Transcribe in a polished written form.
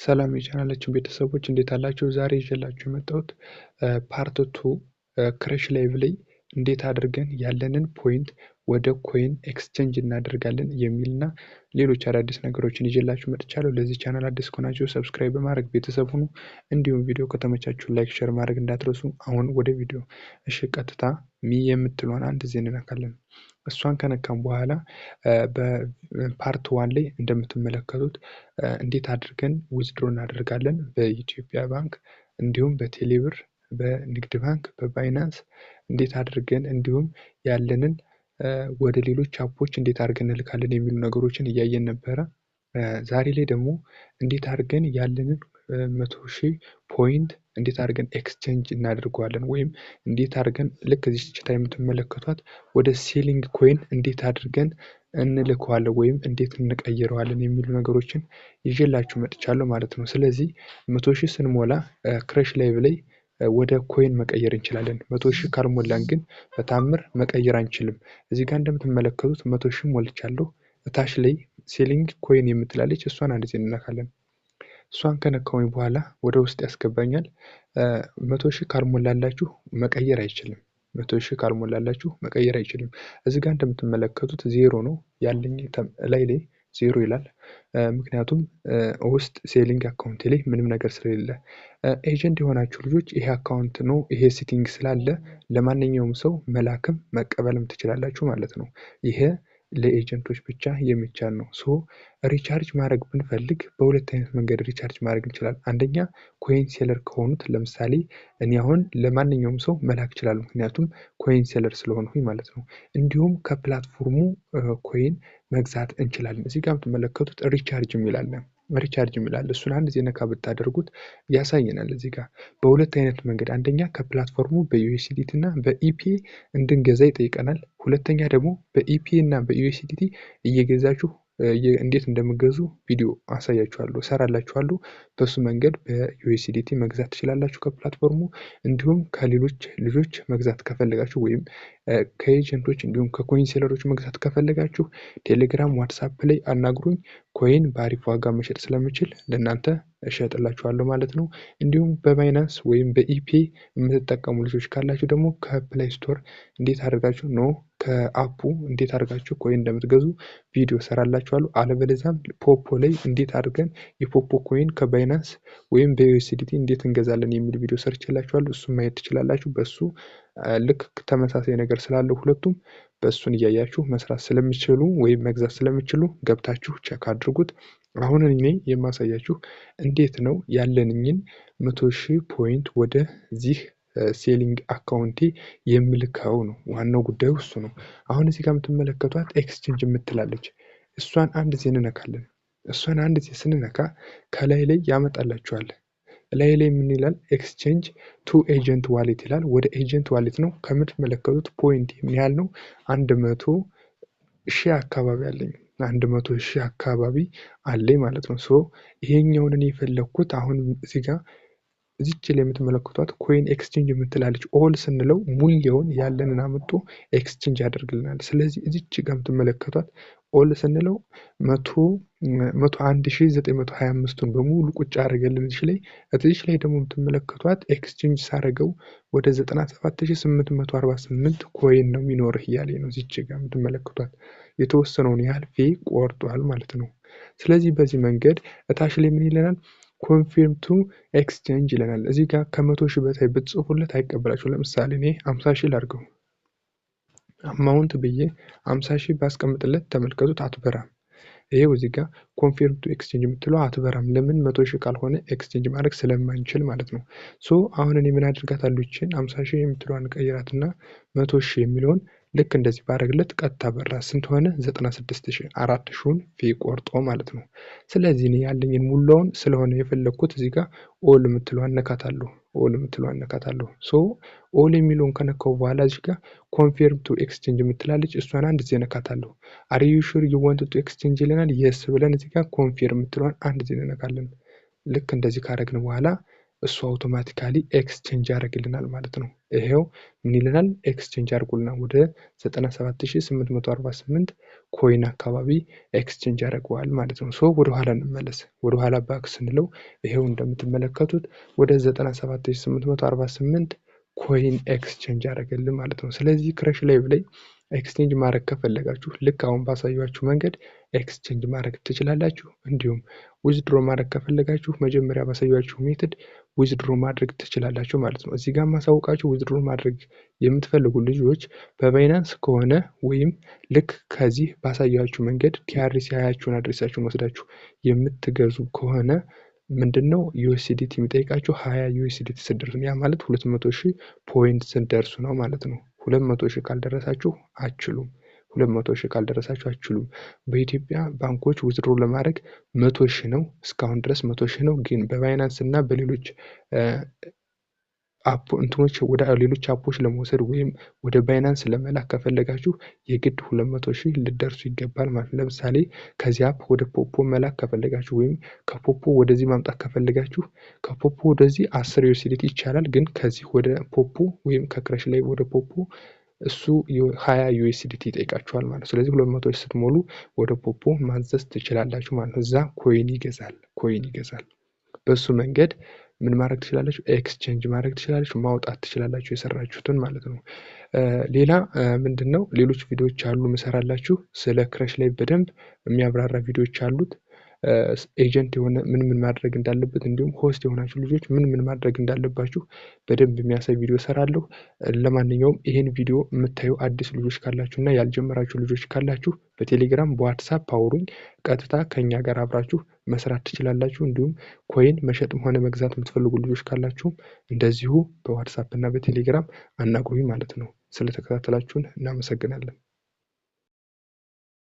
ሰላም የቻናላችን ቤተሰቦች፣ እንዴት አላችሁ? ዛሬ ይዤላችሁ የመጣሁት part two Crash Live ላይ እንዴት አድርገን ያለንን point ወደ coin exchange እናደርጋለን የሚልና ሌሎች አዳዲስ ነገሮችን ይዤላችሁ መጥቻለሁ። ለዚህ ቻናል አዲስ ከሆናችሁ subscribe በማድረግ ቤተሰብ ሁኑ። እንዲሁም ቪዲዮ ከተመቻችሁ like፣ share ማድረግ እንዳትረሱ። አሁን ወደ ቪዲዮ። እሺ፣ ቀጥታ me የምትለዋን አንድ ጊዜ እንነካለን። እሷን ከነካም በኋላ በ part one ላይ እንደምትመለከቱት እንዴት አድርገን withdraw እናደርጋለን በኢትዮጵያ ባንክ፣ እንዲሁም በቴሌብር፣ በንግድ ባንክ፣ በ Binance እንዴት አድርገን፣ እንዲሁም ያለንን ወደ ሌሎች app ኦች እንዴት አድርገን እንልካለን የሚሉ ነገሮችን እያየን ነበረ። ዛሬ ላይ ደግሞ እንዴት አድርገን ያለንን 100,000 point እንዴት አድርገን exchange እናደርገዋለን ወይም እንዴት አድርገን ልክ እዚህ ችታ የምትመለከቷት ወደ selling coin እንዴት አድርገን እንልከዋለን ወይም እንዴት እንቀይረዋለን የሚሉ ነገሮችን ይዤላችሁ መጥቻለሁ ማለት ነው። ስለዚህ 100,000 ስንሞላ Crash Live ላይ ወደ coin መቀየር እንችላለን። 100,000 ካልሞላን ግን በታምር መቀየር አንችልም። እዚህ ጋር እንደምትመለከቱት 100,000 ሞልቻለሁ። እታች ላይ selling coin የምትላለች፣ እሷን አንድ ጊዜ እንነካለን። እሷን ከነካሁኝ በኋላ ወደ ውስጥ ያስገባኛል። 100,000 ካልሞላላችሁ መቀየር አይችልም። 100,000 ካልሞላላችሁ መቀየር አይችልም። እዚህ ጋር እንደምትመለከቱት ዜሮ ነው ያለኝ፣ ላይ ላይ ዜሮ ይላል። ምክንያቱም ውስጥ selling account ላይ ምንም ነገር ስለሌለ። Agent የሆናችሁ ልጆች ይሄ account ነው፣ ይሄ setting ስላለ ለማንኛውም ሰው መላክም መቀበልም ትችላላችሁ ማለት ነው። ይሄ ለ agent ኦች ብቻ የሚቻል ነው። So recharge ማድረግ ብንፈልግ በሁለት አይነት መንገድ recharge ማድረግ እንችላለን። አንደኛ coin seller ከሆኑት፣ ለምሳሌ እኔ አሁን ለማንኛውም ሰው መላክ እችላለሁ፣ ምክንያቱም coin seller ስለሆንኩኝ ማለት ነው። እንዲሁም ከ platform ኡ coin መግዛት እንችላለን። እዚህ ጋር የምትመለከቱት recharge የሚል አለ። Recharge የሚል አለ። እሱን አንድ ጊዜ ነካ ብታደርጉት ያሳየናል። እዚህ ጋር በሁለት አይነት መንገድ፣ አንደኛ ከ platform ኡ በ USDT እና በ EP እንድንገዛ ይጠይቀናል። ሁለተኛ ደግሞ በ EP እና በ USDT እየገዛችሁ እንዴት እንደምገዙ ቪዲዮ አሳያችኋለሁ፣ እሰራላችኋለሁ። በሱ መንገድ በ USDT መግዛት ትችላላችሁ ከ platform ኡ። እንዲሁም ከሌሎች ልጆች መግዛት ከፈለጋችሁ ወይም ከ agent ኦች እንዲሁም ከ coin seller ኦች መግዛት ከፈለጋችሁ ቴሌግራም፣ WhatsApp ላይ አናግሩኝ። Coin በአሪፍ ዋጋ መሸጥ ስለምችል ለእናንተ እሸጥላችኋለሁ ማለት ነው። እንዲሁም በ Binance ወይም በ EP የምትጠቀሙ ልጆች ካላችሁ ደግሞ ከ Play Store እንዴት አድርጋችሁ፣ no፣ ከ app ኡ እንዴት አድርጋችሁ coin እንደምትገዙ ቪዲዮ ሰራላችኋለሁ። አለበለዚያም Poppo ላይ እንዴት አድርገን የ Poppo coin ከ Binance ወይም በ USDT እንዴት እንገዛለን የሚል ቪዲዮ ሰርቼላችኋለሁ። እሱን ማየት ትችላላችሁ። በሱ ልክ ተመሳሳይ ነገር ስላለው ሁለቱም በእሱን እያያችሁ መስራት ስለሚችሉ ወይም መግዛት ስለሚችሉ ገብታችሁ check አድርጉት። አሁን እኔ የማሳያችሁ እንዴት ነው ያለንኝን 100,000 point ወደዚህ selling account ኤ የምልከው ነው። ዋናው ጉዳዩ እሱ ነው። አሁን እዚህ ጋር የምትመለከቷት exchange የምትላለች፣ እሷን አንድ ጊዜ እንነካለን። እሷን አንድ ጊዜ ስንነካ ከላይ ላይ ያመጣላችኋል። ላይ ላይ ምን ይላል? Exchange to agent wallet ይላል። ወደ agent wallet ነው። ከምትመለከቱት point ምን ያህል ነው? 100,000 አካባቢ አለኝ። 100,000 አካባቢ አለኝ ማለት ነው። So ይሄኛውን እኔ የፈለግኩት አሁን እዚህ ጋር እዚች ላይ የምትመለከቷት coin exchange የምትላለች፣ all ስንለው ሙሉውን ያለንን አምጥቶ exchange ያደርግልናል። ስለዚህ እዚች ጋር የምትመለከቷት all ስንለው 101,925ቱን በሙሉ ቁጭ አደረገልን እዚች ላይ። እዚች ላይ ደግሞ የምትመለከቷት exchange ሳደርገው ወደ 97,848 coin ነው የሚኖርህ እያለኝ ነው። እዚች ጋር የምትመለከቷት የተወሰነውን ያህል fee ቆርጧል ማለት ነው። ስለዚህ በዚህ መንገድ እታች ላይ ምን ይለናል? Confirm to exchange ይለናል። እዚህ ጋር ከ100,000 በታች ብትጽፉለት አይቀበላችሁ። ለምሳሌ እኔ 50,000 ላድርገው፣ amount ብዬ 50,000 ባስቀምጥለት ተመልከቱት፣ አትበራም። ይሄው እዚህ ጋር confirm to exchange የምትለው አትበራም። ለምን? 100,000 ካልሆነ exchange ማድረግ ስለማንችል ማለት ነው። So አሁን እኔ ምን አድርጋታለሁ? ይችን 50,000 የምትለዋን ቀይራትና 100,000 የሚለውን ልክ እንደዚህ ባደረግለት ቀጥታ በራ። ስንት ሆነ? 96,000፣ 4,000ውን fee ቆርጦ ማለት ነው። ስለዚህ እኔ ያለኝን ሙላውን ስለሆነ የፈለግኩት እዚህ ጋር all የምትለዋን ነካታለሁ። All የምትለዋን ነካታለሁ። So all የሚለውን ከነካው በኋላ እዚህ ጋር confirm to exchange የምትላለች፣ እሷን አንድ ጊዜ ነካታለሁ። Are you sure you want to exchange ይለናል። Yes ብለን እዚህ ጋር confirm የምትለዋን አንድ ጊዜ እንነካለን። ልክ እንደዚህ ካደረግን በኋላ እሱ automatically exchange ያደርግልናል ማለት ነው። ይሄው ምን ይለናል? Exchange አድርጎልናል። ወደ 97,848 coin አካባቢ exchange ያደርገዋል ማለት ነው። So ወደኋላ እንመለስ። ወደኋላ back ስንለው ይሄው እንደምትመለከቱት ወደ 97,848 coin exchange ያደረገልን ማለት ነው። ስለዚህ Crush Live ላይ exchange ማድረግ ከፈለጋችሁ ልክ አሁን ባሳያችሁ መንገድ exchange ማድረግ ትችላላችሁ። እንዲሁም withdraw ማድረግ ከፈለጋችሁ መጀመሪያ ባሳያችሁ method withdraw ማድረግ ትችላላችሁ ማለት ነው። እዚህ ጋር ማሳወቃችሁ withdraw ማድረግ የምትፈልጉ ልጆች በ Binance ከሆነ ወይም ልክ ከዚህ ባሳያችሁ መንገድ TRC 20ችሁን address ኣችሁን ወስዳችሁ የምትገዙ ከሆነ ምንድነው USDT የሚጠይቃችሁ 20 USDT ስትደርሱ፣ ያ ማለት 200,000 point ስትደርሱ ነው ማለት ነው። 200,000 ካልደረሳችሁ አትችሉም። 200,000 ካልደረሳችሁ አትችሉም። በኢትዮጵያ ባንኮች withdraw ለማድረግ 100,000 ነው፣ እስካሁን ድረስ 100,000 ነው። ግን በ Binance እና በሌሎች app እንትኖች ወደ ሌሎች app ኦች ለመውሰድ ወይም ወደ Binance ለመላክ ከፈለጋችሁ የግድ 200,000 ልትደርሱ ይገባል ማለት ነው። ለምሳሌ ከዚህ app ወደ Poppo መላክ ከፈለጋችሁ ወይም ከ Poppo ወደዚህ ማምጣት ከፈለጋችሁ ከ Poppo ወደዚህ 10 USDT ይቻላል። ግን ከዚህ ወደ Poppo ወይም ከ Crush ላይ ወደ Poppo እሱ 20 USDT ይጠይቃችኋል ማለት ነው። ስለዚህ 200,000 ስትሞሉ ወደ Poppo ማዘዝ ትችላላችሁ ማለት ነው። እዛ coin ይገዛል፣ coin ይገዛል። በሱ መንገድ ምን ማድረግ ትችላላችሁ? Exchange ማድረግ ትችላላችሁ፣ ማውጣት ትችላላችሁ የሰራችሁትን ማለት ነው። ሌላ ምንድነው? ሌሎች ቪዲዮዎች አሉ ምሰራላችሁ ስለ Crush ላይ በደንብ የሚያብራራ ቪዲዮዎች አሉት። Agent የሆነ ምን ምን ማድረግ እንዳለበት እንዲሁም host የሆናችሁ ልጆች ምን ምን ማድረግ እንዳለባችሁ በደንብ የሚያሳይ ቪዲዮ እሰራለሁ። ለማንኛውም ይሄን ቪዲዮ የምታዩ አዲስ ልጆች ካላችሁ እና ያልጀመራችሁ ልጆች ካላችሁ በቴሌግራም በ WhatsApp አውሩኝ። ቀጥታ ከኛ ጋር አብራችሁ መስራት ትችላላችሁ። እንዲሁም coin መሸጥም ሆነ መግዛት የምትፈልጉ ልጆች ካላችሁ እንደዚሁ በ WhatsApp እና በቴሌግራም አናግሩኝ ማለት ነው። ስለተከታተላችሁን እናመሰግናለን።